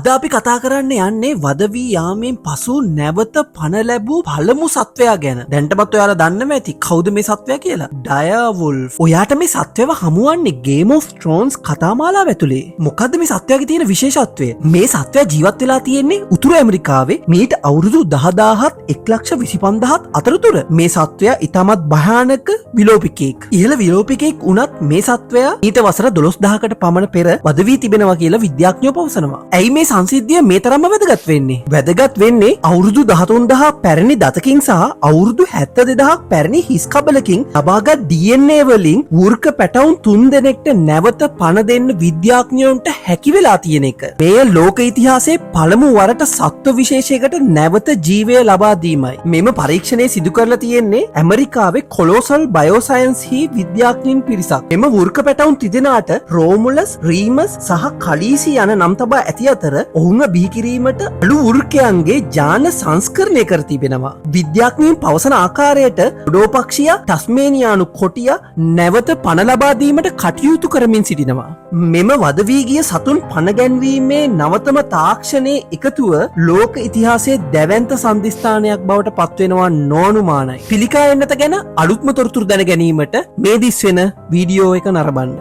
අද අපි කතා කරන්න යන්නේ වද වී යාමෙන් පසු නැවත පණ ලැබූ පළමු සත්වයා ගැන. දැන්ටමත් ඔයාලා දන්නව ඇති කවුද මේ සත්වයා කියලා. ඩයර් වුල්ෆ්. ඔයාට මේ සත්වයව හමුවන්නේ Game of Thrones කතාමාලාව ඇතුලේ. මොකද්ද මේ සත්වයාගේ තියෙන විශේෂත්වය? මේ සත්වයා ජීවත් වෙලා තියෙන්නේ උතුරු ඇමරිකාවේ මීට අවුරුදු 10,000ත් 1,25,000ත් අතරතුර. මේ සත්වයා ඉතාමත් භයානක විලෝපිකයෙක්. ඉහළ විලෝපිකයෙක් වුණත් මේ සත්වයා ඊට වසර 12,000කට පමණ පෙර වද වී තිබෙනවා කියලා විද්‍යාඥයෝ පවසනවා. ඇයි මේ සංසිද්ධිය මේ තරම්ම වැදගත් වෙන්නේ? වැදගත් වෙන්නේ අවුරුදු 13,000 පැරණි දතකින් සහ අවුරුදු 72,000ක් පැරණි හිස් කබලකින් ලබාගත් DNA වලින් වෘක පැටවුන් තුන් දෙනෙක්ට නැවත පණ දෙන්න විද්‍යාඥයන්ට හැකි වෙලා තියෙන එක. මෙය ලෝක ඉතිහාසයේ පළමු වරට සත්ව විශේෂයකට නැවත ජීවය ලබා දීමයි. මෙම පරීක්ෂණය සිදු කරලා තියෙන්නේ ඇමරිකාවේ කොලෝසල් බයෝසයන්ස් හි විද්‍යාඥයින් පිරිසක්. මෙම වෘක පැටවුන් තිදෙනාට රෝමුලස්, රීමස් සහ කලීසි යන නම් තබා ඇති අතර ඔවුන්ව බිහි කිරීමට අලු වෘකයන්ගේ ජාන සංස්කරණය කර තිබෙනවා. විද්‍යාඥයින් පවසන ආකාරයට ඩොඩෝ පක්ෂියා, ටස්මේනියානු කොටියා නැවත පණ ලබා දීමට කටයුතු කරමින් සිටිනවා. මෙම වද වී ගිය සතුන් පණ ගැන්වීමේ නවතම තාක්ෂණයේ එකතුව ලෝක ඉතිහාසයේ දැවැන්ත සන්ධිස්ථානයක් බවට පත්වෙනවා නොඅනුමානයි. පිළිකා එන්නත ගැන අලුත්ම තොරතුරු දැන ගැනීමට මේ දිස්වෙන වීඩියෝ එක නරඹන්න.